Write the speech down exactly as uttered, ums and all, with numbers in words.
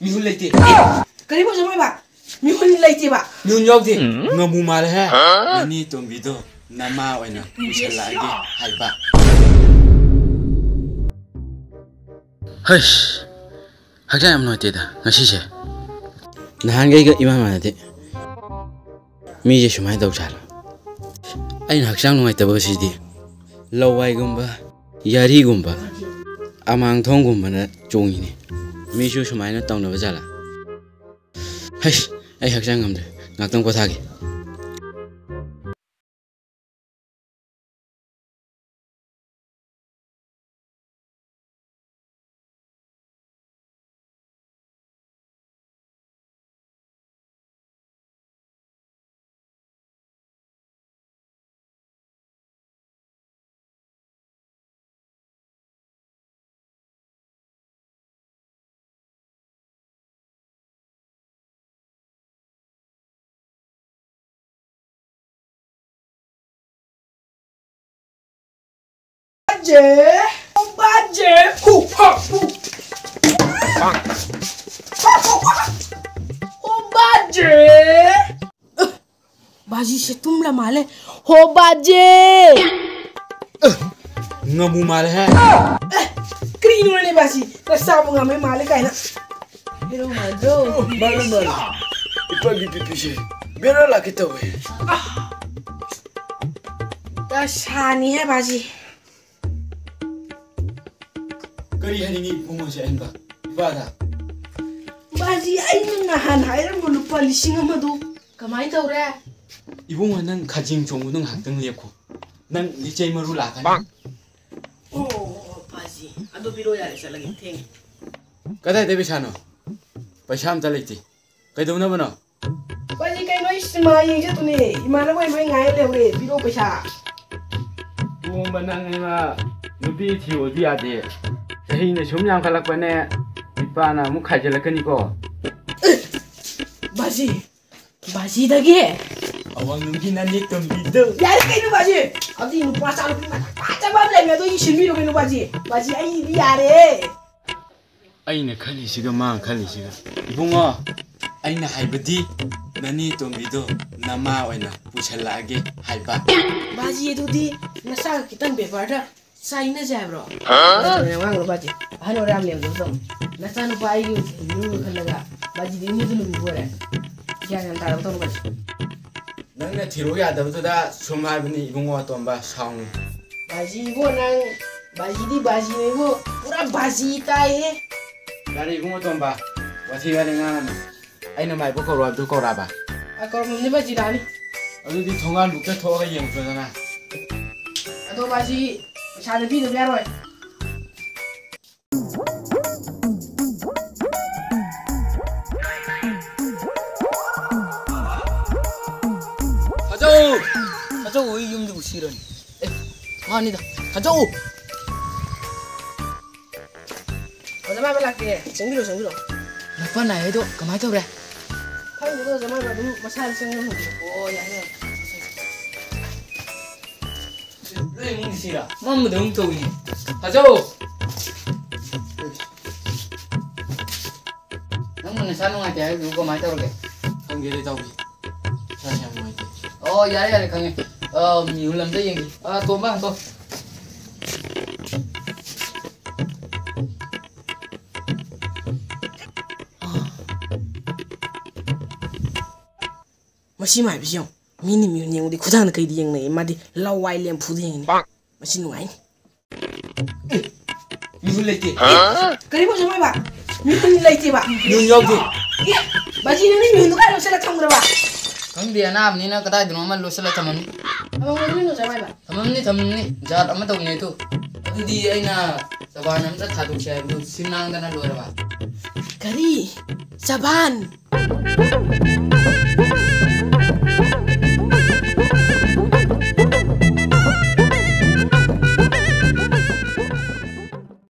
ꯃꯤꯍꯨꯟ ꯂꯩꯇꯦ꯫ ꯀꯔꯤꯕꯨ ꯁꯨꯝ ꯍꯥꯏꯕ? ꯃꯤꯍꯨꯟ ꯂꯩꯇꯦꯕ꯫ ꯃꯤꯍꯨꯟ ꯌꯥꯎꯗꯦ꯫ ꯉꯥꯃꯨ ꯃꯥꯜꯂꯦꯍꯦ꯫ ꯅꯅꯦ ꯇꯣꯝꯕꯤꯗꯣ ꯅꯃꯥ ꯑꯣꯏꯅ ꯄꯨꯁꯜꯂꯛꯑꯒꯦ ꯍꯥꯏꯕ꯫ ꯍꯩꯁ, ꯍꯛꯆꯥꯡ ꯌꯥꯝ ꯅꯨꯡꯉꯥꯏꯇꯦꯗ ꯉꯁꯤꯁꯦ꯫ ꯅꯍꯥꯟꯈꯩꯒ ꯏꯃꯥꯟ ꯃꯥꯟꯅꯗꯦ꯫ ꯃꯤꯁꯦ ꯁꯨꯃꯥꯏꯅ ꯇꯧ ꯖꯥꯠꯂꯣ? ꯑꯩꯅ ꯍꯛꯆꯥꯡ ꯅꯨꯡꯉꯥꯏꯇꯕꯁꯤꯗꯤ ꯂꯋꯥꯏꯒꯨꯝꯕ, ꯌꯥꯔꯤꯒꯨꯝꯕ, ꯑꯃꯥꯡꯊꯣꯡꯒꯨꯝꯕꯅ ꯆꯣꯡꯉꯤꯅꯦ꯫ ꯃꯤꯁꯨ ꯁꯨꯃꯥꯏꯅ ꯇꯧꯅꯕ ꯖꯥꯠꯂꯥ? ꯍꯩꯁ, ꯑꯩ ꯍꯛꯆꯥꯡ ꯉꯝꯗ꯭ꯔꯦ, ꯉꯥꯛꯇꯪ ꯄꯣꯊꯥꯒꯦ꯫ ꯕꯥꯖꯦ, ꯕꯥꯖꯦ, ꯍꯨ, ꯍꯥ, ꯍꯨ꯫ ꯕꯥꯖꯦ꯫ ꯕꯥꯖꯤꯁꯦ ꯇꯨꯝꯂ ꯃꯥꯜꯂꯦ꯫ ꯍꯣ ꯕꯥꯖꯤ! ꯉꯥꯃꯨ ꯃꯥꯜꯂꯦꯍꯦ꯫ ꯑꯦ, ꯀꯔꯤꯅꯣꯅꯦ ꯕꯥꯖꯤ? ꯅꯁꯥꯕꯨ ꯉꯝꯃꯦ ꯃꯥꯜꯂꯦ ꯀꯥꯏꯅ꯫ ꯍꯦꯔꯣ ꯃꯥꯟꯗ꯭ꯔꯣ? ꯃꯥꯜꯂꯦ, ꯃꯥꯜꯂꯦ꯫ ꯏꯄꯥꯒꯤ ꯕꯤ ꯄꯤꯁꯦ ꯕꯦꯔꯥ ꯂꯥꯛꯀꯦ ꯇꯧꯋꯦ꯫ ꯗꯁꯥꯅꯤꯍꯦ ꯕꯥꯖꯤ꯫ ꯀꯔꯤ ꯍꯥꯏꯅꯤꯡꯉꯤ ꯏꯕꯨꯡꯉꯣꯁꯦ ꯑꯍꯦꯟꯕ? ꯏꯄꯥꯗ? ꯕꯥꯖꯤ, ꯑꯩꯅ ꯅꯍꯥꯟ ꯍꯥꯏꯔꯝꯕ ꯂꯨꯄꯥ ꯂꯤꯁꯤꯡ ꯑꯃꯗꯨ ꯀꯃꯥꯏꯅ ꯇꯧꯔꯦ? ꯏꯕꯨꯡꯉꯣ, ꯅꯪ ꯈꯥꯖꯤꯡ ꯆꯣꯡꯕꯗꯣ ꯉꯥꯏꯍꯥꯛꯇꯪ ꯂꯦꯞꯈꯣ꯫ ꯅꯪ ꯂꯤꯆꯩ ꯃꯔꯨ ꯂꯥꯛꯀꯅꯤ꯫ ꯑꯣ, ꯑꯣ, ꯑꯣ, ꯕꯥꯖꯤ, ꯑꯗꯨ ꯄꯤꯔꯛꯑꯣ ꯌꯥꯔꯦ, ꯆꯠꯂꯒꯦ, ꯊꯦꯡꯉꯦ꯫ ꯀꯗꯥꯏꯗ ꯄꯩꯁꯥꯅꯣ? ꯄꯩꯁꯥ ꯑꯝꯇ ꯂꯩꯇꯦ꯫ ꯀꯩꯗꯧꯅꯕꯅꯣ? ꯕꯥꯖꯤ, ꯀꯩꯅꯣ, ꯑꯩ ꯁꯤꯅꯦꯃꯥ ꯌꯦꯡ ꯆꯠꯇꯨꯅꯦ꯫ ꯏꯃꯥꯟꯅꯕ ꯍꯣꯏ ꯂꯣꯏ ꯉꯥꯏ ꯂꯩꯍꯧꯔꯦ꯫ ꯄꯤꯔꯛꯑꯣ ꯄꯩꯁꯥ꯫ ꯇꯣꯝꯕ, ꯅꯪ ꯏꯃꯥ ꯅꯨꯄꯤ ꯊꯤꯌꯣꯗꯤ ꯌꯥꯗꯦ꯫ ꯆꯍꯤꯅ ꯁꯨꯝ ꯌꯥꯝꯈꯠꯂꯛꯄꯅꯦ, ꯏꯄꯥꯅ ꯑꯃꯨꯛ ꯈꯥꯏꯖꯤꯜꯂꯛꯀꯅꯤꯀꯣ꯫ ꯑꯦ, ꯕꯥꯖꯤ, ꯕꯥꯖꯤꯗꯒꯤ? ꯑꯋꯥꯡꯂꯣꯝꯒꯤ ꯅꯅꯦ ꯇꯣꯝꯕꯤꯗꯣ꯫ ꯌꯥꯔꯦ ꯀꯩꯅꯣ ꯕꯥꯖꯤ? ꯑꯗꯨꯗꯤ ꯅꯨꯄꯥ ꯆꯥ ꯅꯨꯄꯤ ꯃꯆꯥ ꯐꯖꯕ ꯑꯃ ꯂꯩꯕꯅꯦ, ꯑꯗꯨ ꯑꯩꯒꯤ ꯁꯤꯟꯕꯤꯔꯣ ꯀꯩꯅꯣ ꯕꯥꯖꯤ? ꯕꯥꯖꯤ, ꯑꯩꯗꯤ ꯌꯥꯔꯦ꯫ ꯑꯩꯅ ꯈꯜꯂꯤꯁꯤꯒ ꯃꯥꯅ ꯈꯜꯂꯤꯁꯤꯒ꯫ ꯏꯕꯨꯡꯉꯣ, ꯑꯩꯅ ꯍꯥꯏꯕꯗꯤ ꯅꯅꯦ ꯇꯣꯝꯕꯤꯗꯣ ꯅꯃꯥ ꯑꯣꯏꯅ ꯄꯨꯁꯜꯂꯛꯑꯒꯦ ꯍꯥꯏꯕ꯫ ꯕꯥꯖꯤ, ꯑꯗꯨꯗꯤ ꯅꯆꯥꯒ ꯈꯤꯇꯪ ꯕꯦꯕꯥꯔꯗ ꯆꯥꯏꯅꯁꯦ ꯍꯥꯏꯕ꯭ꯔꯣ? ꯅꯆꯥꯅ ꯑꯉꯥꯡ ꯅꯨꯄꯥꯁꯦ ꯑꯍꯟ ꯑꯣꯏꯔ ꯌꯥꯝ ꯂꯦꯝꯗꯕ ꯇꯧꯅꯨ꯫ ꯅꯆꯥꯅꯨꯄꯥ ꯑꯩꯒꯤ ꯏꯃꯨꯡ ꯈꯜꯂꯒ ꯕꯥꯖꯤꯗꯤ ꯏꯃꯨꯡꯗ ꯂꯨꯝꯕ ꯑꯣꯏꯔꯦ꯫ ꯒ꯭ꯌꯥꯟ ꯌꯥꯝ ꯇꯥꯗꯕ ꯇꯧꯅꯨ ꯕꯥꯖꯤ꯫ ꯅꯪꯅ ꯊꯤꯔꯣ ꯌꯥꯗꯕꯗꯨꯗ ꯁꯨꯝ ꯍꯥꯏꯕꯅꯤ ꯏꯕꯨꯡꯉꯣ ꯑꯇꯣꯝꯕ, ꯁꯥꯎꯅꯨ꯫ ꯕꯥꯖꯤ ꯏꯕꯣ, ꯅꯪ ꯕꯥꯖꯤꯗꯤ ꯕꯥꯖꯤꯅꯦ ꯏꯕꯣ, ꯄꯨꯔꯥ ꯕꯥꯖꯤ ꯇꯥꯏꯍꯦ꯫ ꯌꯥꯔꯦ ꯏꯕꯨꯡꯉꯣ ꯑꯇꯣꯝꯕ, ꯋꯥꯊꯤ ꯋꯥꯔꯦꯝ ꯉꯥꯡꯉꯅꯨ꯫ ꯑꯩꯅ ꯃꯥꯏꯕ ꯀꯧꯔꯣ ꯍꯥꯏꯕꯗꯨ ꯀꯧꯔꯛꯑꯕ? ꯑ, ꯀꯧꯔꯝꯃꯕꯅꯤ ꯕꯥꯖꯤ, ꯂꯥꯛꯑꯅꯤ꯫ ꯑꯗꯨꯗꯤ ꯊꯣꯡꯒꯥꯟꯕꯨꯛꯇ ꯊꯣꯛꯑꯒ ꯌꯦꯡꯉꯨꯆꯣꯗꯅ꯫ ꯑꯗꯣ ꯕꯥꯖꯤ, ꯄꯩꯁꯥꯗꯤ ꯄꯤꯗꯕ ꯌꯥꯔꯣꯏ꯫ ꯈꯥꯖꯧ! ꯈꯥꯖꯧ ꯍꯣꯏ ꯌꯨꯝꯗꯨꯕꯨ ꯁꯤꯔꯅꯤ꯫ ꯑꯦ, ꯃꯥꯅꯤꯗ꯫ ꯈꯥꯖꯧ! ꯑꯣꯖꯥ ꯃꯥꯏꯕ ꯂꯥꯛꯇꯦ꯫ ꯆꯪꯕꯤꯔꯣ, ꯆꯪꯕꯤꯔꯣ꯫ ꯅꯄꯥ ꯅꯥꯏ ꯍꯥꯏꯗꯣ ꯀꯃꯥꯏ ꯇꯧꯔꯦ? ꯈꯪꯗꯦꯗ, ꯑꯣꯖꯥ ꯃꯥꯏꯕ ꯑꯗꯨꯝ ꯃꯁꯥꯗ ꯆꯪꯉ ꯍꯪꯕꯤꯌꯨ꯫ ꯑꯣ, ꯌꯥꯔꯦ, ꯌꯥꯔꯦ꯫ ꯅꯣꯏ ꯏꯃꯨꯡꯒꯤ ꯁꯤꯔꯥ? ꯃꯝꯕꯗꯧ ꯇꯧꯏꯅꯦ꯫ ꯈꯥꯖꯧ! ꯅꯪꯕꯨ ꯅꯁꯥ ꯅꯨꯡꯉꯥꯏꯇꯦ ꯍꯥꯏꯕꯗꯨꯕꯨ ꯀꯃꯥꯏ ꯇꯧꯔꯒꯦ? ꯈꯪꯗꯦꯗ, ꯏꯇꯥꯎꯕꯤ꯫ ꯏꯁꯥꯁꯦ ꯌꯥꯝ ꯅꯨꯡꯉꯥꯏꯇꯦ꯫ ꯑꯣ, ꯌꯥꯔꯦ, ꯌꯥꯔꯦ, ꯈꯪꯉꯦ꯫ ꯑ, ꯃꯤꯍꯨꯜ ꯑꯝꯇ ꯌꯦꯡꯒꯦ꯫ ꯑ, ꯇꯣꯝꯕ, ꯍꯪꯀꯣ꯫ ꯃꯁꯤ ꯃꯥꯏꯕꯁꯤ ꯌꯦꯡꯉꯨ꯫ ꯃꯤꯅ ꯃꯤꯍꯨꯟ ꯌꯦꯡꯕꯗꯤ ꯈꯨꯗꯥꯡꯗ ꯀꯩꯗ ꯌꯦꯡꯅꯩ, ꯃꯥꯗꯤ ꯂꯋꯥꯏ ꯂꯦꯝꯐꯨꯗ ꯌꯦꯡꯉꯤꯅꯦ꯫ ꯃꯁꯤ ꯅꯨꯡꯉꯥꯏꯅꯤ꯫ ꯑꯦ, ꯃꯤꯍꯨꯟ ꯂꯩꯇꯦ꯫ ꯀꯔꯤꯕꯨ ꯑꯣꯖꯥ ꯃꯥꯏꯕ? ꯃꯤꯍꯨꯟ ꯂꯩꯇꯦꯕ? ꯃꯤꯍꯨꯟ ꯌꯥꯎꯗꯦ꯫ ꯑꯦ, ꯕꯥꯖꯤ, ꯅꯪꯗꯤ ꯃꯤꯍꯨꯟꯗꯨ ꯀꯥꯏ ꯂꯣꯠꯁꯤꯜꯂ ꯊꯝꯈ꯭ꯔꯕ? ꯈꯪꯗꯦ, ꯑꯅꯥꯕꯅꯤꯅ ꯀꯗꯥꯏꯗꯅꯣ ꯑꯃ ꯂꯣꯠꯁꯤꯜꯂ ꯊꯝꯃꯝꯅꯤ꯫ ꯊꯝꯃꯝꯒꯗ꯭ꯔꯣ ꯑꯣꯖꯥ ꯃꯥꯏꯕ? ꯊꯝꯃꯝꯅꯤ, ꯊꯝꯃꯝꯅꯤ꯫ ꯖꯥꯠ ꯑꯃ ꯇꯧꯅꯦ ꯑꯗꯨ꯫ ꯑꯗꯨꯗꯤ ꯑꯩꯅ ꯆꯕꯥꯟ ꯑꯝꯇ ꯊꯥꯗꯣꯛꯁꯦ ꯍꯥꯏꯕꯗꯨ ꯁꯤ ꯉꯥꯡꯗꯅ ꯂꯣꯏꯔꯕ? ꯀꯔꯤ? ꯆꯕꯥꯟ?